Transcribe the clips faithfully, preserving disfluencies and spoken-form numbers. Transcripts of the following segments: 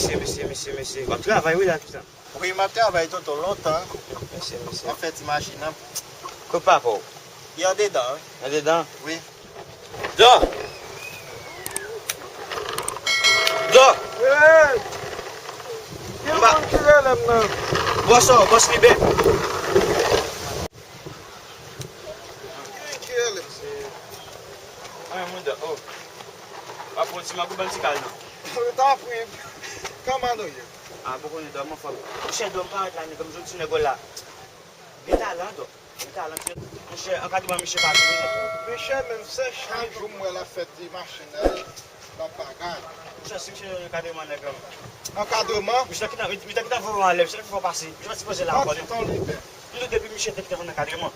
Mesye, mesye, mesye, mesye. W ap travay, wi, la, tout sa. Wi, m ap travay, tonton, lontan. Mesye, mesye. W ap fè ti machin nan. Kot papa w? Li andedan, wi. Andedan? Wi. Dò! Dò! Hey! Ki moun ki rele m nan? Bòs, bòs Libè. Ki rele m? Mwen, mwen, dò. Oh. W ap pran ti magoubann ti kal, non? Tanpri. Kòman nou ye? Ah, bon, konnen dò, m anfòm. Monchè, dò, m parèt la, nèg, m jwenn ti nèg la. Gen talan, dò. Gen talan, ti. Monchè, ankadreman misye pa vini, non. Misye menm, se chak jou m wè l ap fè ti machin nan, l ap bagay. Monchè, si misye jwenn ankadreman, nèg, la. Ankadreman? Misye ta gentan, misye ta gentan voye w anlè, misye ta gentan fè w pase. Misye pa sipoze la ankò, non. Ton Libè. M di w depi misye te gentan jwenn ankadreman.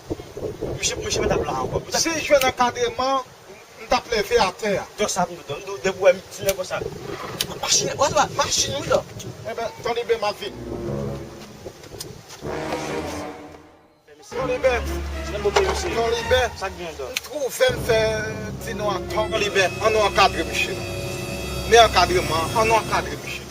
Misye, misye pa t ap la ankò. Si l jwenn ankadreman, m t ap leve atè a. Dò sa m di w, dò, m di w, depi w wè m ti nèg konsa. Machin, wè, wè, machin, wi, dò. Enben, Ton Libè, m ap vini. Ton Libè. Ton Libè. Sa k gen, dò? M twouve m fè ti non ak Ton Libè. An nou ankadre misye. Men ankadreman, an nou ankadre misye.